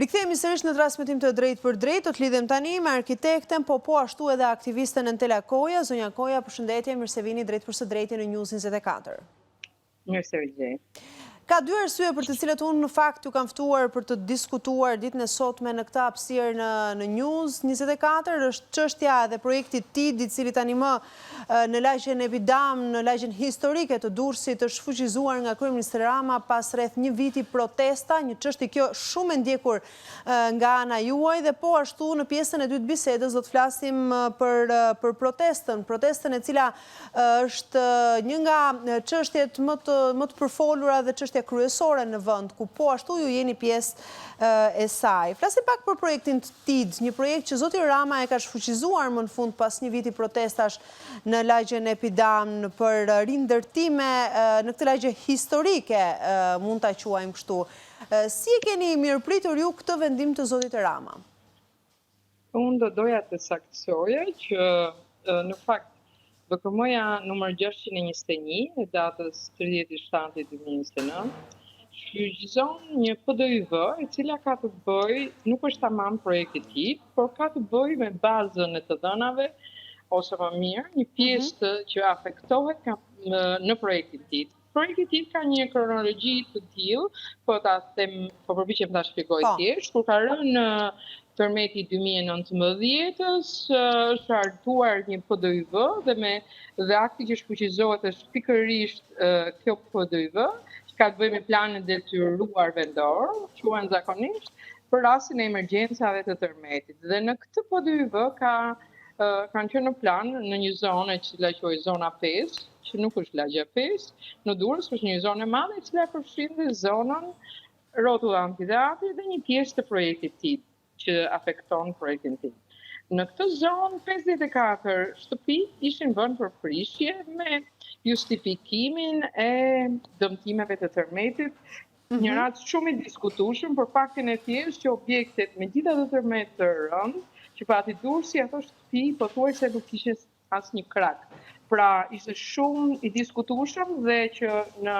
Rikthehemi sërish në transmetim të drejtpërdrejtë, do të lidhem tani me arkitekten, po po ashtu edhe aktivisten Entela Koja. Zonja Koja, përshëndetje, mirë se vini drejtpërsëdrejti në News 24. Mirë se ju gjej. Ka dy arsye për të cilat unë në fakt ju kam ftuar për të diskutuar ditën e sotme në këtë hapësirë në në News 24, është çështja edhe projekti TID, i cili tani më në lagjen Epidamn, në lagjen historike të Durrësit është shfuqizuar nga kryeministri Rama pas rreth një viti protesta, një çështje kjo shumë e ndjekur nga ana juaj dhe po ashtu në pjesën e dytë të bisedës do të flasim për për protestën, protestën e cila Është një nga çështjet më të më të përfolura dhe çështja kryesore në vend, ku po ashtu ju jeni pjesë e saj. Flasim pak për projektin TID, një projekt që zoti Rama e ka shfuqizuar më në fund pas një viti protestash në lagjen Epidamn për rindërtime në këtë lagje historike, mund ta quajmë kështu. Si e keni mirëpritur ju këtë vendim të zotit Rama? Unë do doja të saktësoja që në fakt VKM-ja numër 621 e datës 30.7.2029 shfuqizon një PDYV e cila ka të bëjë, nuk është tamam projekti TID, por ka të bëjë me bazën e të dhënave ose më mirë, një pjesë mm -hmm. që afektohet ka, në, në projektin TID. Projekti TID ka një kronologji të tillë, po ta them, po përpiqem ta shpjegoj po. thjesht, kur ka rënë tërmeti 2019-ës, është hartuar një PDYV dhe me dhe akti që shfuqizohet është pikërisht kjo PDYV, që ka të bëjë me planin e detyruar vendor, quhen zakonisht për rastin e emergjencave të tërmetit. Dhe në këtë PDYV ka kanë qenë në plan në një zonë e cila quhet zona 5, që nuk është lagja 5, në Durrës është një zonë e madhe e cila përfshin dhe zonën rrotull amfiteatrit dhe një pjesë të projektit TID që afekton projektin TID. Në këtë zonë 54 shtëpi ishin vënë për prishje me justifikimin e dëmtimeve të tërmetit Një mhm. rast shumë i diskutueshëm për faktin e thjeshtë që objektet me gjithë atë tërmet të rëndë që pati Durrësi ato shtëpi pothuajse nuk kishin asnjë krak. Pra ishte shumë i diskutueshëm dhe që në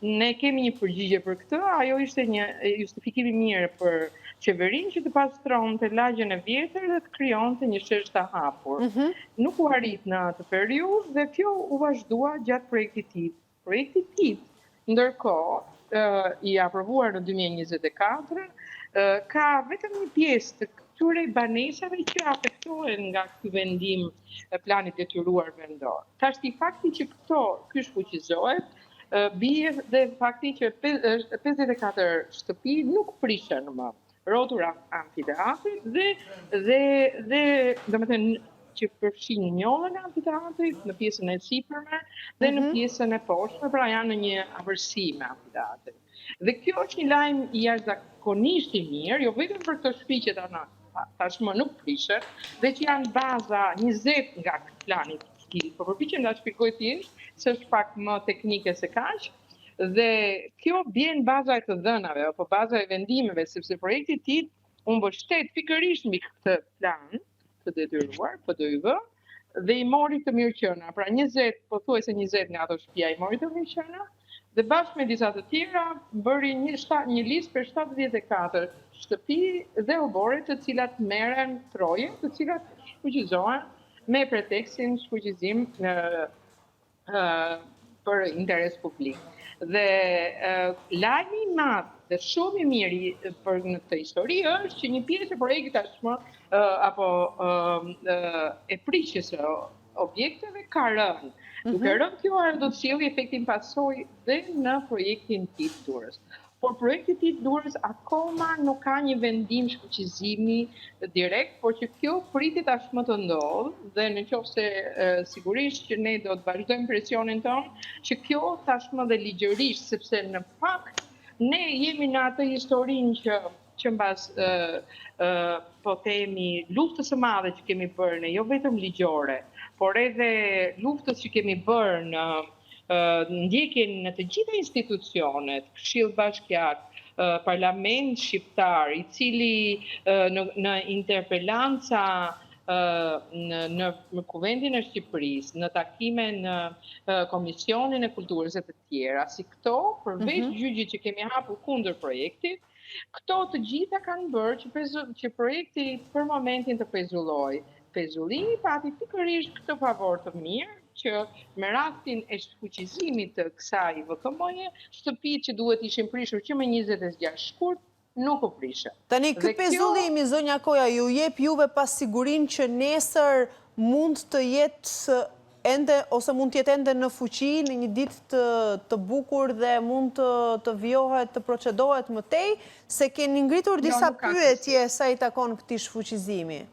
ne kemi një përgjigje për këtë, ajo ishte një justifikim i mirë për qeverinë që të pastronte lagjen e vjetër dhe të krijonte një shesh të hapur. Mm -hmm. Nuk u arrit në atë periudhë dhe kjo u vazhdua gjatë projektit TID. Projekti TID, ndërkohë, i aprovuar në 2024, ka vetëm një pjesë të këtyre banesave që afektohen nga ky vendim plani i detyruar vendor. Tashti fakti që këto ky shfuqizohet, bie dhe fakti që 54 shtëpi nuk prishen më. Rrotull amfiteatrit dhe dhe dhe domethënë që përfshin njollën e amfiteatrit në pjesën e sipërme dhe në mhm. pjesën e poshtme, pra janë në një afërsi me amfiteatrin. Dhe kjo është një lajm i jashtëzakonisht i mirë, jo vetëm për këto shtëpi që tana tashmë nuk prishen dhe që janë baza 20 nga plani i po përpiqem ta shpjegoj thjesht se është pak më teknike se kaq, Dhe kjo bie në baza e të dhënave apo baza e vendimeve, sepse projekti TID u mbështet pikërisht mbi këtë plan të detyruar, PDYV, dhe i mori të mirëqena, pra 20, pothuajse 20 nga ato shtëpia i mori të mirëqena, dhe bashkë me disa të tjera bëri një, shta, një listë për 74 shtëpi dhe oborre të cilat merren troje, të cilat shfuqizohen me pretekstin shfuqizim në për interes publik. Dhe lajmi i madh dhe shumë i mirë për në këtë histori është që një pjesë e projektit tashmë apo e prishjes së objekteve ka rënë. Duke mhm. rënë kjo ajo do të sjellë efektin pasojë dhe në projektin TID Durrës. Por projekti TID Durrës akoma nuk ka një vendim shfuqizimi direkt, por që kjo pritet tashmë të ndodhë dhe në qoftë se sigurisht që ne do të vazhdojmë presionin tonë, që kjo tashmë dhe ligjërisht, sepse në fakt ne jemi në atë historinë që që mbas po themi luftës së madhe që kemi bërë ne, jo vetëm ligjore, por edhe luftës që kemi bërë në ndjekjen në të gjitha institucionet, Këshill Bashkiak, Parlament Shqiptar, i cili në, në interpelanca në, në, në Kuvendin e Shqipërisë, në takime në Komisionin e Kulturës e të tjera, si këto, përveç mm -hmm. gjyqit që kemi hapur kundër projektit, Këto të gjitha kanë bërë që, pezu, që projekti për momentin të pezullojë. Pezullimi pati pikërisht këtë favor të mirë që me rastin e shfuqizimit të kësaj VKM-je, shtëpitë që duhet ishin prishur që me 26 shkurt, nuk u prishën. Tani, ky pezullimi, zonja Koja, ju jep juve pasigurinë që nesër mund të jetë ende, ose mund të jetë ende në fuqi në një ditë të, të bukur dhe mund të, të vijohet, të procedohet më tej, se keni ngritur jo, disa pyetje sa i takon këtij shfuqizimi.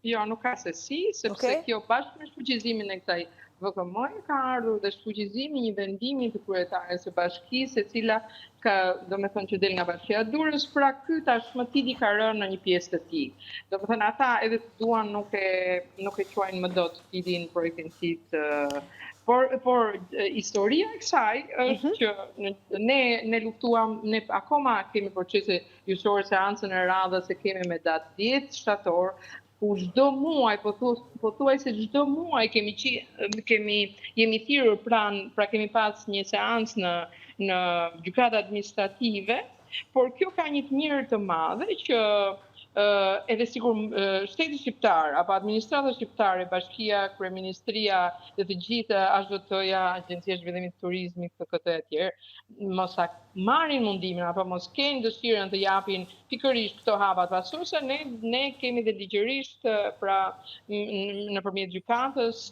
Jo, nuk ka se si, sepse okay. kjo bashkë me shfuqizimin e kësaj VKM-je ka ardhur dhe shfuqizimi i një vendimi të kryetares së bashkisë, e cila ka, domethënë që del nga bashkia Durrës, pra ky tashmë TID-i ka rënë në një pjesë të tij. Domethënë ata edhe të duan nuk e nuk e quajnë më dot TID-in projektin TID por por historia e kësaj është mm -hmm. që ne ne luftuam ne akoma kemi procese gjyqësore seancën e radhës e kemi me datë 10 shtator, ku çdo muaj, pothuajse çdo muaj kemi qi, kemi jemi thirrur pranë, pra kemi pas një seancë në në gjykatë administrative, por kjo ka një të mirë të madhe që edhe sikur shteti shqiptar apo administrata shqiptare, bashkia, kryeministria dhe të gjithë AZHT-ja, Agjencia e Zhvillimit të Turizmit, këtë e tjerë, mos ta marrin mundimin apo mos kenë dëshirën të japin pikërisht këto hapat pasuese, ne ne kemi dhe ligjërisht pra nëpërmjet gjykatës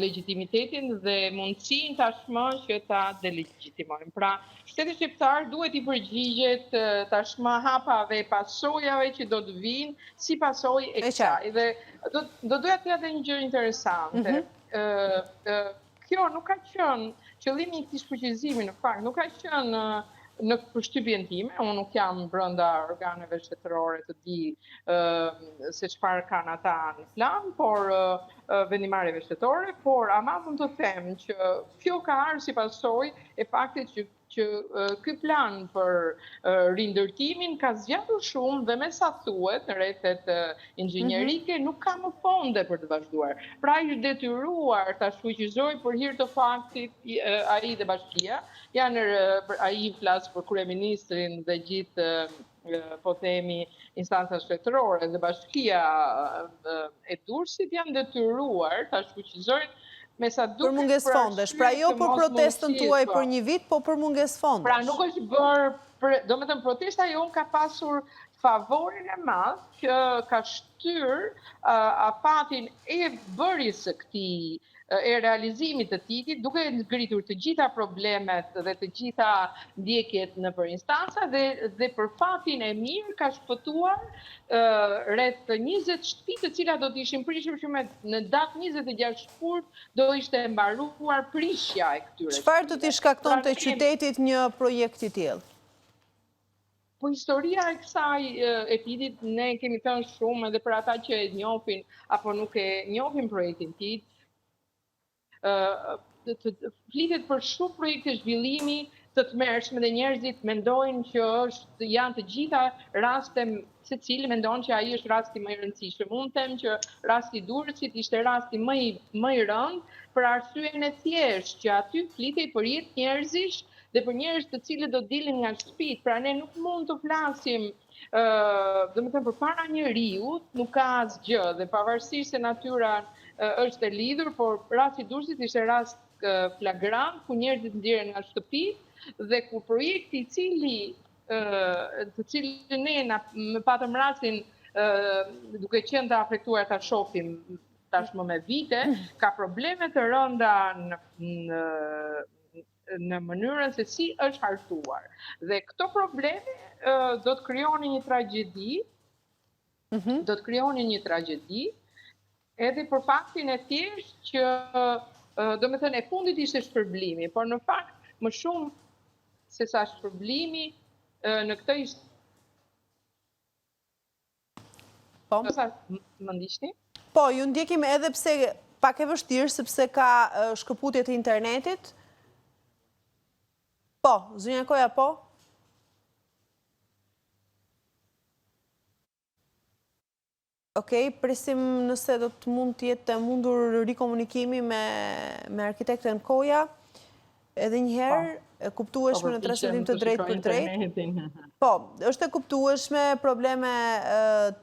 legjitimitetin dhe mundësinë tashmë që ta delegjitimojmë. Pra, shteti shqiptar duhet t'i përgjigjet tashmë hapave, pasojave që do të vijnë si pasojë e kësaj. Dhe do do doja të them një gjë interesante. Mm -hmm. Kjo nuk ka qenë qëllimi i këtij shfuqizimi në fakt, nuk ka qenë në përshtypjen time, unë nuk jam brenda organeve shtetërore të di se çfarë kanë ata në plan, por vendimmarrjeve shtetërore, por ama mund të them që kjo ka ardhur si pasojë e faktit që që ky plan për rindërtimin ka zgjatur shumë dhe me sa thuhet në rrethet inxhinierike mhm. nuk ka më fonde për të vazhduar. Pra ai është detyruar ta shfuqizojë për hir të faktit ai dhe bashkia, janë ai flas për kryeministrin dhe gjithë po themi instanca shtetërore dhe bashkia e Durrësit janë detyruar ta shfuqizojnë me sa duket për mungesë fondesh. Pra jo për protestën tuaj për po. një vit, po për mungesë fondesh. Pra nuk është bërë, domethënë protesta jonë ka pasur favorin e madh që ka shtyrë afatin e bërjes së këtij e realizimit të TID-it, duke ngritur të gjitha problemet dhe të gjitha ndjekjet nëpër instanca dhe, dhe për fatin e mirë ka shpëtuar rreth 20 shtëpi të cilat do të ishin prishur që me në datë 26 shkurt do ishte mbaruar prishja e këtyre. Çfarë do t'i shkaktonte pra, qytetit një projekt i tillë? Po historia e kësaj e TID-it ne kemi thënë shumë edhe për ata që e njohin apo nuk e njohin projektin TID, ë flitet për shumë projekte zhvillimi të tmerrshme dhe njerëzit mendojnë që është janë të gjitha raste secili mendon që ai është rasti më i rëndësishëm. Unë them që rasti i Durrësit ishte rasti më i më i rëndë për arsyen e thjeshtë që aty flitej për jetë njerëzish dhe për njerëz të cilët do dilnin nga shtëpitë. Pra ne nuk mund të flasim ë, domethënë përpara njeriut nuk ka asgjë dhe pavarësisht se natyra është e lidhur, por rasti i Durrësit ishte rast flagrant ku njerëzit nxirren nga shtëpitë dhe ku projekti i cili të cilin ne na më patëm rastin duke qenë të afektuar ta shohim tashmë me vite, ka probleme të rënda në, në në mënyrën se si është hartuar. Dhe këto probleme do të krijonin një tragjedi, mhm. do të krijonin një tragjedi, edhe për faktin e thjeshtë që, domethënë, e fundit ishte shpërblimi, por në fakt, më shumë se sa shpërblimi, në këtë ishte Po. Më ndiqni? Po, ju ndjekim edhe pse pak e vështirë, sepse ka shkëputje të internetit. Po, zonja Koja, po? Okej, presim nëse do të mund të jetë e mundur rikomunikimi me, me arkitekten Koja. Edhe një herë, po. e kuptueshme në transmetim të drejtpërdrejtë. Po, është e kuptueshme probleme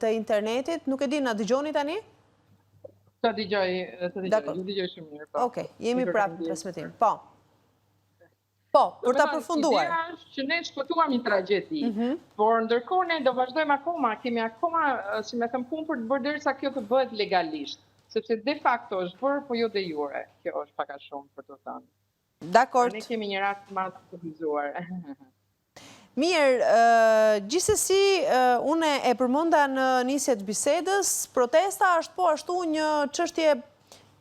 të internetit, nuk e di, na dëgjoni tani? Të dëgjoj, të dëgjoj, ju dëgjoj shumë mirë. Po. Okej, jemi prapë në transmetim. Po. Po, për ta përfunduar. Ideja është që ne shpëtuam një tragjedi, mhm. por ndërkohë ne do vazhdojmë akoma, kemi akoma, si me thënë, punë për të bërë derisa kjo të bëhet legalisht, sepse de facto është bërë, po jo de jure, kjo është pak a shumë për të thënë. Dakord. Ne kemi një rast më të kufizuar. Mirë, gjithsesi, unë e përmenda në nisje të bisedës, protesta është po ashtu një çështje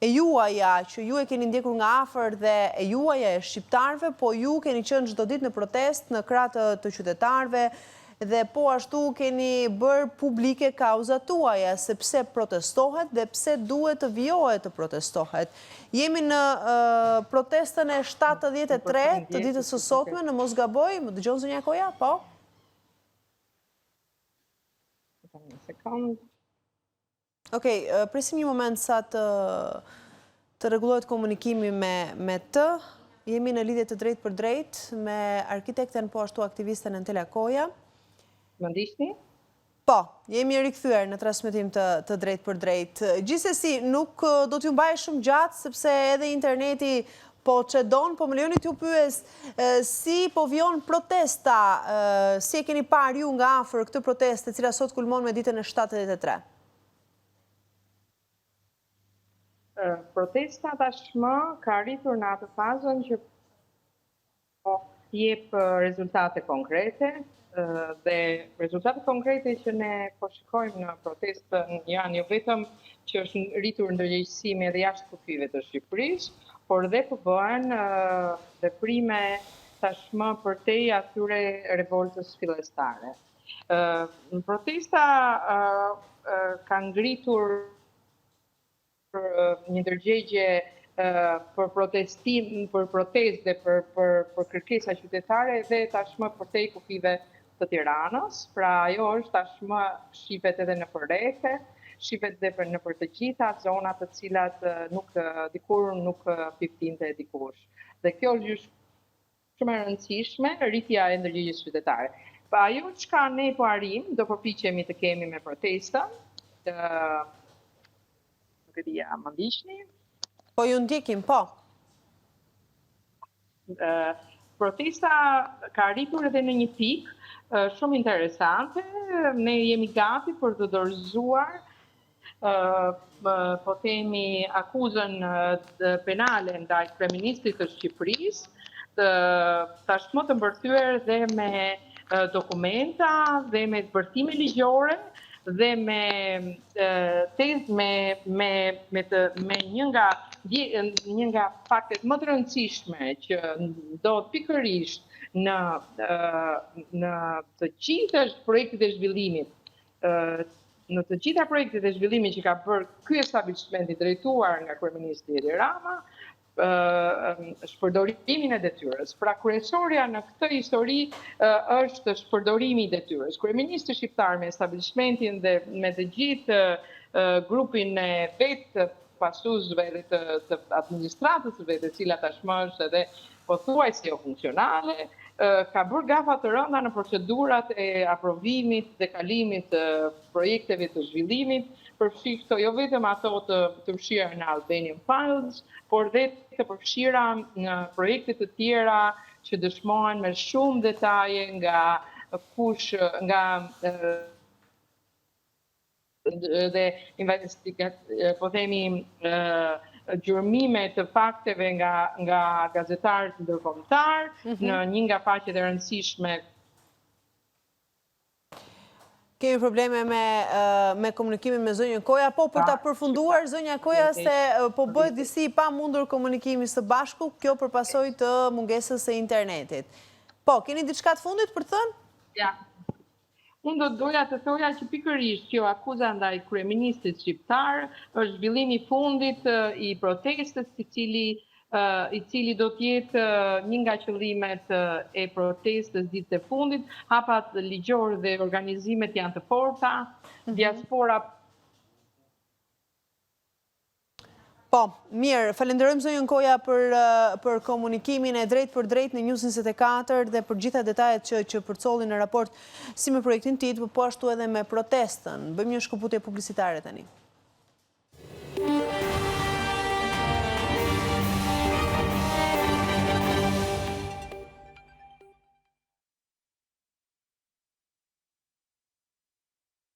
e juaja, që ju e keni ndjekur nga afër dhe e juaja e shqiptarëve, po ju keni qenë çdo ditë në protestë në krah të, të qytetarëve dhe po ashtu keni bërë publike kauzat tuaja, se pse protestohet dhe pse duhet të vijohet të protestohet. Jemi në protestën e 73 të ditës së sotme, në mos gaboj, më dëgjon zonja Koja, po? Okej, presim një moment sa të të rregullohet komunikimi me me të. Jemi në lidhje të drejtpërdrejtë me arkitekten po ashtu aktivisten Entela Koja. Më ndiqni? Po, jemi rikthyer në transmetim të të drejtpërdrejtë. Gjithsesi, nuk do t'ju mbaj shumë gjatë sepse edhe interneti po çedon, po më lejoni t'ju pyes si po vijon protesta, si e keni parë ju nga afër këtë protestë e cila sot kulmon me ditën e 73? Protesta tashmë ka arritur në atë fazën që po jep rezultate konkrete dhe rezultate konkrete që ne po shikojmë në protestë janë jo vetëm që është rritur ndërgjegjësimi edhe jashtë kufijve të Shqipërisë, por dhe po bëhen veprime tashmë përtej atyre revoltës fillestare. Protesta ka ngritur një ndërgjegje për protestim, për protestë dhe për për për kërkesa qytetare dhe tashmë përtej kufijve të Tiranës, pra ajo është tashmë shifet edhe nëpër rrethe, shifet dhe për nëpër të gjitha zonat të cilat nuk dikur nuk piptinte dikush. Dhe kjo është shumë e rëndësishme, rritja e ndërgjegjes qytetare. Pa ajo çka ne po arrijmë, do përpiqemi të kemi me protestën, të nuk e di, a më ndiqni? Po ju ndjekim, po. Protesta ka arritur edhe në një pikë shumë interesante. Ne jemi gati për të dorëzuar po themi akuzën penale ndaj kryeministrit të Shqipërisë, të tashmë të mbërthyer dhe me dokumenta dhe me zbërthime ligjore dhe me tezë me me me të me një nga një nga faktet më të rëndësishme që ndodh pikërisht në në të gjitha projektet e zhvillimit në të gjitha projektet e zhvillimit që ka bërë ky establishment i drejtuar nga kryeministri Edi Rama, shpërdorimin e detyrës. Pra kryesorja në këtë histori është shpërdorimi i detyrës. Kryeministri shqiptar me establishmentin dhe me të gjithë grupin e vet pasuesve dhe të, të administratës së vet, e cila tashmë është edhe pothuajse jo funksionale, ka bërë gafa të rënda në procedurat e aprovimit dhe kalimit të projekteve të zhvillimit, përfshi këto jo vetëm ato të përfshira në Albanian Files, por dhe të përfshira në projekte të tjera që dëshmohen me shumë detaje nga kush nga dhe investigat, po themi gjurmime të fakteve nga nga gazetarët ndërkombëtar mm -hmm. në një nga faqet e rëndësishme Kemi probleme me me komunikimin me zonjën Koja, po për ta përfunduar zonja Koja se po bëhet disi i pamundur komunikimi së bashku, kjo për pasojë të mungesës së internetit. Po, keni diçka të fundit për të thënë? Ja. Unë do doja të thoja që pikërisht kjo akuza ndaj kryeministrit shqiptar është zhvillimi i fundit i protestës i cili i cili do të jetë një nga qëllimet e protestës ditët e fundit, hapat ligjorë dhe organizimet janë të forta, mhm. diaspora. Po, mirë, falenderojmë zonjën Koja për për komunikimin e drejtpërdrejtë në News 24 dhe për gjitha detajet që që përcolli në raport si me projektin TID, po po ashtu edhe me protestën. Bëjmë një shkëputje publicitare tani.